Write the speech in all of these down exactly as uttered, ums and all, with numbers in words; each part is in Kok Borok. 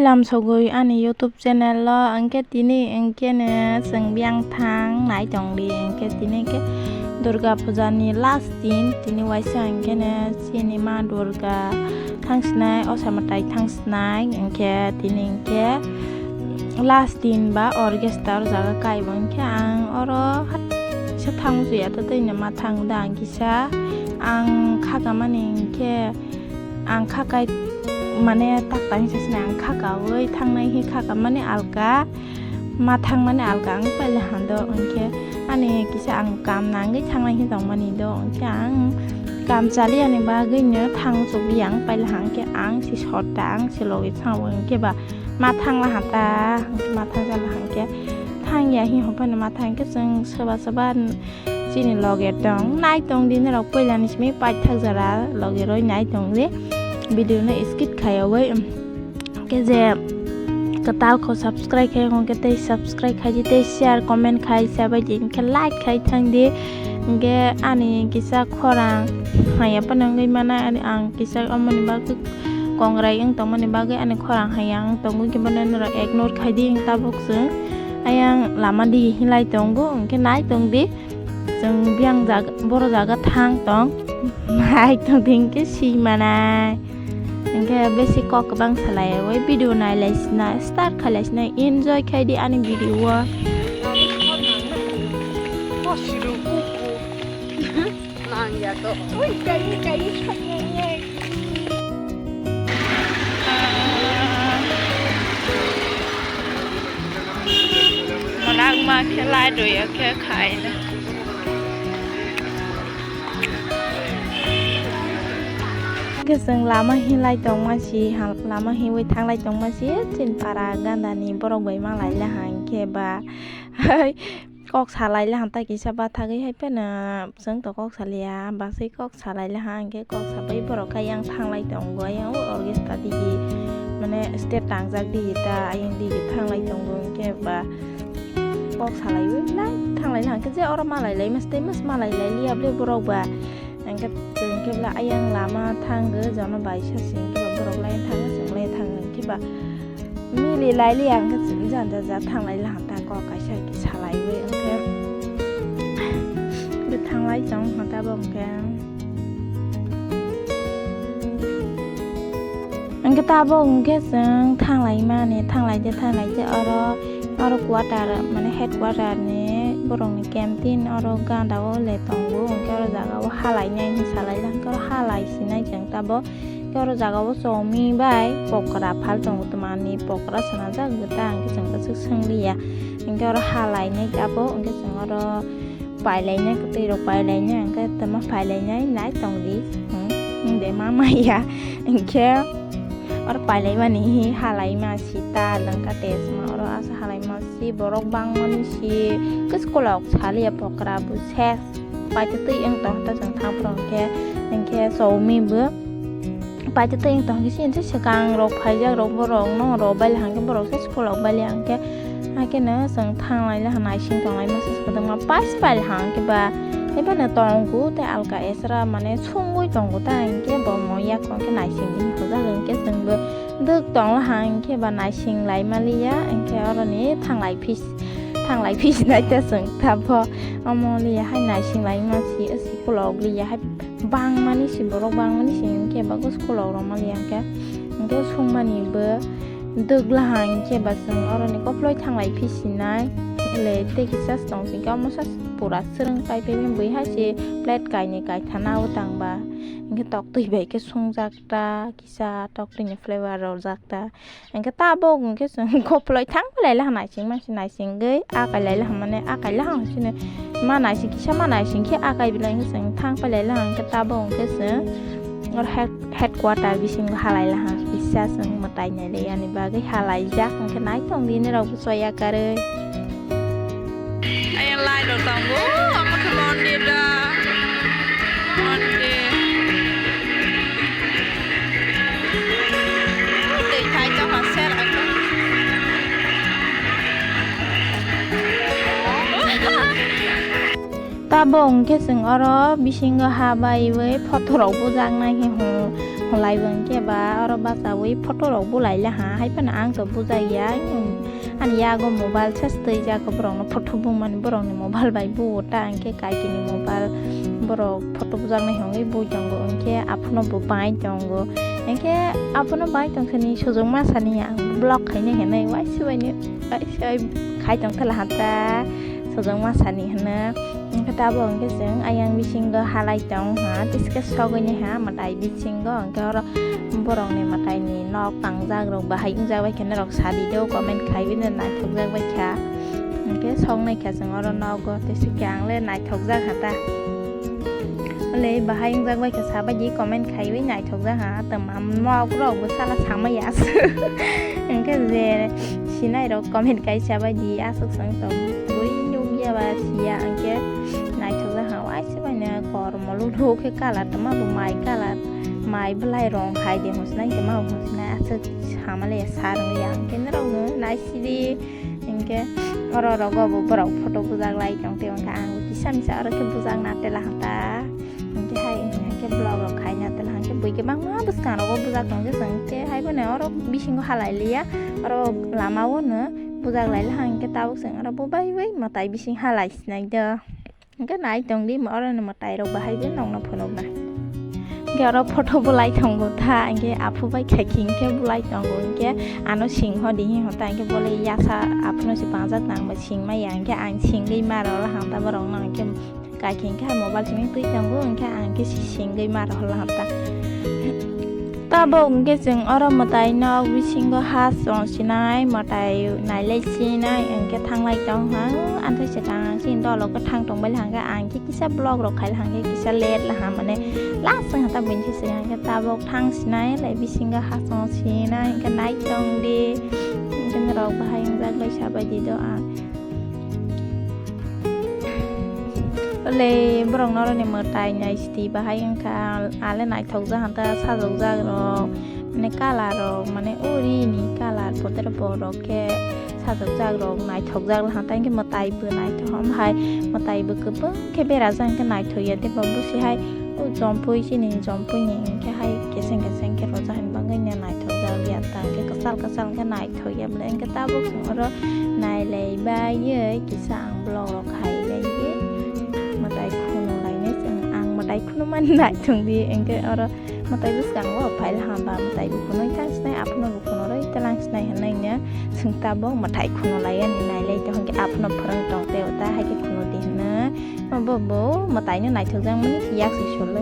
Lam sogwi ani YouTube channel o, hwnkhe tini hwnkhe no chwng biyang thang nai tong di, hwnkhe tini hwnkhe Durga Puja ni last din, tini waisa hwnkhe no chini ma Durga thang sinai, osa mwtai thang sinai, hwnkhe tini hwnkhe last din ba orchestra o jaga kaibo, hwnkhe ang oro hat kisa thang muchung ya, tei no ma thang da ang kisa, ang kha kamani hwnkhe. Ang kha kai mane tak tang se sinai ang kha kaui thangnai hi kha ka mani alka ma thang mani alka ang paila hando hwnkhe ani kisa ang kam nangwi thangnai hi tong mani do hwnkhe ang kam chali ani bagwi no thang chukli ang paila hwnkhe ang si sot ta ang si logi thango hwnkhe ba ma thang la hata ma thang jala hwnkhe thang ya hi hwnkhe ma thang khe chwng soba soba. Chini loge tong nai tong di norok puila ni simi paithak jora loge roi nai tong di video no skip khaiwi, um, ke je kwtal kho subscribe khai hwnkhe tei subscribe khai di tei share comment khai sa bai di hwnkhe like khai thang di hwnkhe ani kisa khorang haya phano wngwi mana ani ang kisa omoni bagwi kongrai wng tongmani bagwi ani khorang haya wng tongwi khe bono norok ignore khai di tabuk chwng ayang lama di hinlai tongo hwnkhe nai tong di. Chwng biyang jaga, boro jaga thang tong. Hai tong di hwnkhe si manai. Hwnkhe besi kok kwbang salai oi video nai lai sina, start khai lai sina, enjoy khai di ani video o. Mwlangma khe light rwya khe khaina. Hwnkhe chwng lama hinlai tongma si, ha, lama hinwi thanglai tongma si, chini para gandani borok bai malai le hang khe ba. Kok salai le hanta kisa bathagwi hai phano chwng to kok salia, basai kok salai le ha, hwnkhe kok sabai borok khe yang thanglai tongo, yang o orchestra digi, mane stage tangjak digi ta, ayang digi thanglai tongo, hwnkhe ba kok salai wi lai thanglai le ha, hwnkhe je oro malai lai mas tei mas malai lai liya ble borok ba, hwnkhe chwng khe bla ayang lama thangwi jono bai sa sing khe ba borok lai thangwi chwng lai thangwi khe ba. Mili lai li ang khe janja ja thanglai la hanta kok kaisa khe salai wi ang khe. Khe thanglai chong hanta bo ang khe. Ang khe tabok ang khe chwng thanglai mani thanglai de thanglai de oro oro quarter mane headquarter ni borok ni canteen oro ganda o le tongo ang khe oro jaga o halai nai hinwi salai lang khe oro halai sinai chwng tabok. Khe oro jaga o chomi bai pokra phal tongo twmani pokra swnajak bwtang hwnkhe chwng bwswk swngliya hwnkhe oro halainai abo hwnkhe chwng oro pailainai kwtwi rok pailainai hwnkhe twma pailainai nai tongdi hwnkhe ma maya hwnkhe oro pailaimani hi halaima sita lwngkha tei chwng oro asa halaima si borok bangmani si kwchwk kolok saliya pokra bo ses. Paitotwi wng tong hwnkhe chwng thang phuru hwnkhe, hwnkhe chowmi bo paitotwi wng tong hwnkhe chini swkang rok phaijak rok borok no rw bailai hwnkhe borok se swkang rok bailai hwnkhe, haikhe no chwng thanglai laha naising tonglai masa se kwbangma pais pailai hwnkhe ba, haiphano tongo tei alka esra mane sungwi tongo ta hwnkhe bo mo yak hwnkhe naising bini hojak hwnkhe chwngbo dwk tongla hwnkhe ba naising lai maliya hwnkhe oroni thanglai phis. Thanglai phi sinai ta chwng tabok omo liya hai naising lai ma si si kolok liya hai bangmani si borok bangmani si hwnkhe bagwi kolok rok ma liya hwnkhe hwnkhe sungmani bo dwgla hwnkhe ba chwng oroni koploi thanglai phi sinai le tei kisa tong si hwnkhe omo sa pura swrwng kai phi bui hai si plate kainwi kaithana o tang ba hwnkhe toktwi bai khe sungjak ta kisa toktwi ni flavor rojak ta. Hwnkhe tabok hwnkhe chwng koploi thang phalai laha naising mangsi naisingwi akai lai laha mane akai laha hwnkhe chini ma naising kisa ma naising khe akai belai hwnkhe chwng thang phalai laha hwnkhe tabok hwnkhe chwng oro head headquarter bisingo halai laha kisa chwng mwtai nailai yani bagwi halaijak hwnkhe naitong di nirok bo choya karwi. Ayang lai rok tongo, omo khe mondir da. Mondir. Tei thai tongma ser ako. Tabok hwnkhe chwng oro bisingo ha baiwi photo rok bujaknai khe hwn. Lai bo hwnkhe ba oro bachaui photo rok bulai le ha, hai phano ang to bujak ya. Hmm, ani yago mobile charge twi jak, borok no photo bumani borok ni mobile bai bu ta, hwnkhe kaiki ni mobile borok photo bujak nai hwnwi bui tongo, hwnkhe aphano bo bai tongo, hwnkhe aphano bai tongkhe ni sojong masa ni ang vlog khainai hinwi waisa bai ni waisa bai khai tong thela ha ta sojong masa ni hwnwi. Hwnkhe tabuk hwnkhe chwng ayang bisingo halai tong ha, tei se khe sogwi nai ha mwtai bisingo, hwnkhe oro borokni mwtaini nok tangjak rok bahai wngjak bai khe norok sadi do, comment khaiwi no naithokjak bai kha. Hwnkhe soknai kha chwng oro nogo, tei se khe ang le naithokjak ha ta. Ole bahai wngjak bai kha, sabaidi comment khaiwi naithokjak ha, tamo nok rok bo sala sama ya aswk. Hwnkhe je sinai rok comment kai sabaidi aswk chwng tong bui nukya ba siya, hwnkhe naithokjak ha. Waisa bai no kormo lulu khe colour tamo bo mai colour, mai bwlai rong hai de hwnsinai tamo bo hwnsinai aswk sama le ya sar wngya, hwnkhe norok no naisidi. Hwnkhe oro rogo bo borok photo bujak lai tong tei hwnkhe ang kisa misa oro khe bujak na tela hanta. Hwnkhe hai hwnkhe vlog rok khaina tela hwnkhe bui khe bangma bwskango bujak tong khe chwng khe hai phano oro bisingo halai liya, oro lama o no bujak lai le hwnkhe tabuk chwng oro bo bai bai mwtai bising halai sinai do. Hwnkhe nai tong di, oroni mwtai rok bahai bo nokno phunukna. Hwnkhe oro photo bulai tongo ta, hwnkhe aphu bai khaiki hwnkhe bulai tongo, hwnkhe ano sing hodi hi hota, hwnkhe bole yasa aphano se pangjak nang bai sing maya, hwnkhe ang singwi ma rw lahang ta borok no, hwnkhe kaiki hwnkhe hai mobile simi twi tongo, hwnkhe ang khe singwi ma rw lahang ta. Tabuk hwnkhe chwng oro mwtai nok bisingo ha chong sinai, mwtai nailai sinai, hwnkhe thanglai tong ha, anthai se tang ang chini dolo kwthang tongbai hwnkhe ang khe kisa vlog rok khai hwnkhe kisa late la ha, mane last wngkha ta buini se hwnkhe tabuk thang sinai, lai bisingo ha chong sinai, hwnkhe nai tong di, hwnkhe norok bahai wngjak bai sabai di do ang. Ole borok noroni mwtai nai siti bahai wngkha, ale naithokjak hanta sajokjak rok, mane colour rok, mane o rini colour poter borok khe sajokjak rok naithokjak hanta, hwnkhe mwtai bo naithok ham hai, mwtai bo kwbang khe berajak hwnkhe naithok ya, tei bo busi hai o jompui chini jompui ni hwnkhe hai keseng keseng khe rojak hwnba wngkhe naithokjak ya ta, hwnkhe kwchal kwchal wngkhe nai. Thok ya bwle, hwnkhe tabuk chwng oro nailai baiwi kisa ang vlog rok khai baiwi mwtai khunu lainai chwng, ang mwtai khunu mani nai thung di, hwnkhe oro mwtai bwskango phaila hamba mwtai bo khunui thang sinai, aphano bo khunu rwi tlang sinai hwnwi no chwng tabuk mwtai khunu lai ani nailai tong, hwnkhe aphano phwrwng tong tei ta hai khe khunu di hwnwi. Bo bo mwtai no naithok jak mani yak se sulwi,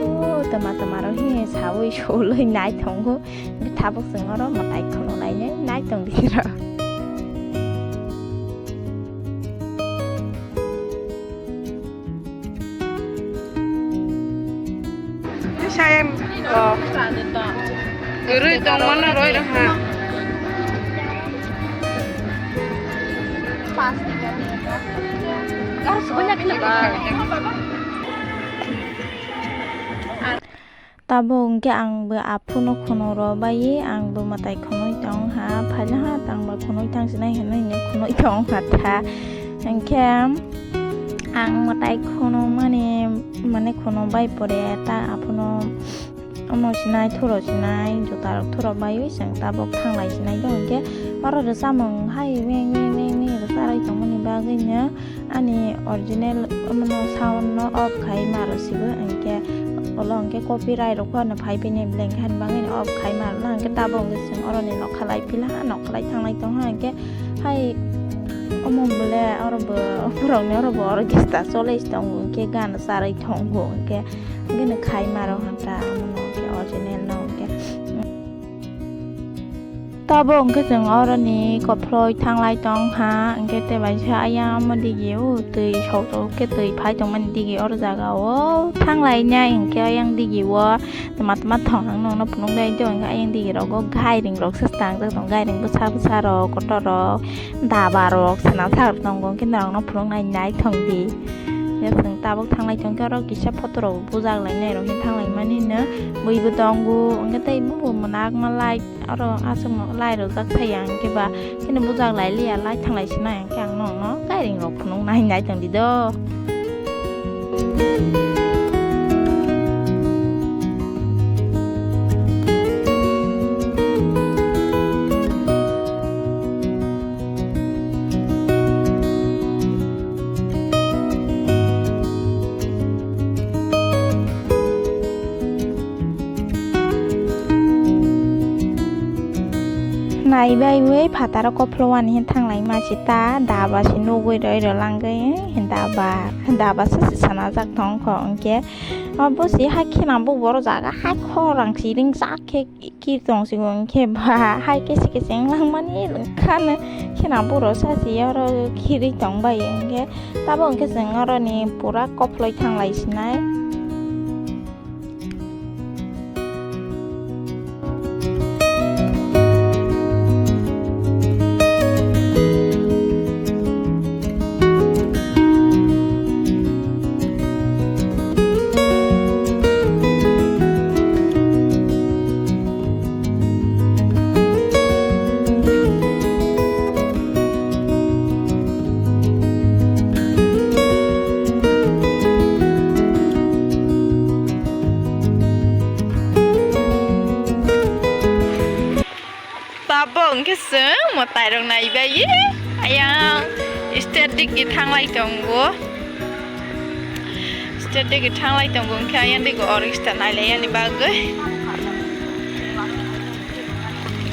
o tama tama rok he sawi sulwi nai tongo. Tabuk chwng oro mwtai khunu lainai nai tong di rok. Sayang, oh. Gurui tong mano roi rok ha. Tabuk hwnkhe ang bo aphuru no khunu rw bai, ang bo mwtai khunui tong ha, phaila ha tang bo khunui thang sinai hinui hinui khunui tong ha ta. Hwnkhe ang mwtai khunu mani, mane khunu bai pore ta aphuru no omo sinai, thuro sinai, juta rok thuro baiwi chwng tabuk thanglai sinai do. Hwnkhe oro rwchapmung hai meng meng meng meng rwcharwi tongmani bagwi no ani original omono sound no off khai maro sibo, hwnkhe ulo hwnkhe copyright rok phano phai bini bwle hwnkhe hani bagwi no off khai maro na, hwnkhe tabuk hwnkhe chwng oroni nokha lai phila ha, nokha lai thanglai tong ha, hwnkhe hai omo bwle oro bo borokni oro bo orchestra cholwi tongo, hwnkhe gan charwi tongo, hwnkhe bini khai maro hwnkha omono hwnkhe original no hwnkhe. Tabuk hwnkhe chwng oroni kophloi thanglai tong ha, hwnkhe tei baisa ayang omo digi o twi sok sok khe twi phai tongmani digi oro jaga o thanglai nai, hwnkhe ayang digi o tma tma thong ang nokno phunuk nai do, hwnkhe ayang digi rogo gairing rok se tangjak tongo, gairing bwsa bwsa rok, kotor rok, daba rok swnam sak rok tongo, hwnkhe norok no phunuk nai nai thong di. Chwng tabuk thanglai tong khe oro kisa photo rok bujak lai nai rok, hwnkhe thanglai mani no bui bo tongo, hwnkhe tei bo mwnak ma light. Oro aswk no lai rwjak thai ya, hwnkhe ba chini bujak lai liya, lai thanglai se nai, hwnkhe ang nokno gairing rok phunuk nai nai tong di do. Naibai ui phataro kophlo ani hin thanglai ma si ta daba si nugui roi rw langui hin daba daba se si sana jak thong kho hwnkhe. Abo si hai khena bo boro jaga hai khorang si ring jak khe kir tong si hwnkhe ba hai khe si khe cheng langmani khano khena boro sa si oro khirui tong bai hwnkhe tabo hwnkhe chwng oroni pura kophloi thanglai sinai. Tabok hwnkhe chwng mwtai rok naibai ayang state digi thanglai tongo. State digi thanglai tongo hwnkhe ayang digi orchestra nailai yani bagwi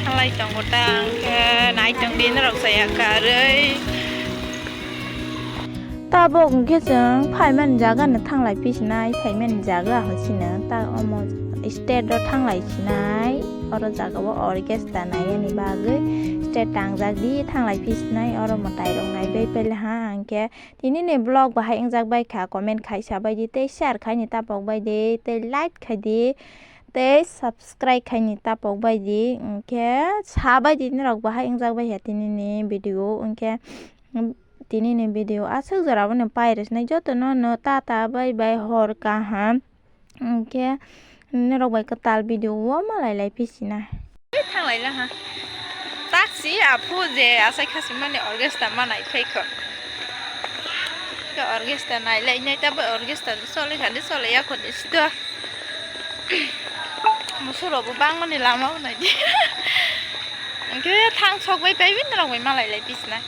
thanglai tongo ta hwnkhe naitong di norok chaya karwi. Tabok hwnkhe chwng phaimani jaga no thanglai pisinai phaimani jaga hwnsino ta omo state o thanglai sinai oro jaga o orchestra naiyani bagwi state tangjak di thanglai pisinai oro mwtai rok naibai pailaha hwnkhe. Tini ni vlog bahai wngjak bai kha comment khai sa bai di tei share khai ni tapok bai di tei like khai di tei subscribe khai ni tapok bai di hwnkhe sa bai di norok bahai wngjak bai kha tini ni video hwnkhe. Tini ni video aswk jora boni pai rwsnai joto no no tata bye bye hor kaham. Hwnkhe norok bai kwtal video o malai lai phi sina. Thanglai laha. Taksi aphu je asai khasi mani orchestra manai phai kho. Khe orchestra nai lai nai ta bai orchestra choli khani choli ya khoni sito. Musuro bo bangmani lama bo nai di. Hwnkhe thang sok bai pai bin norok bai malai lai phi sina.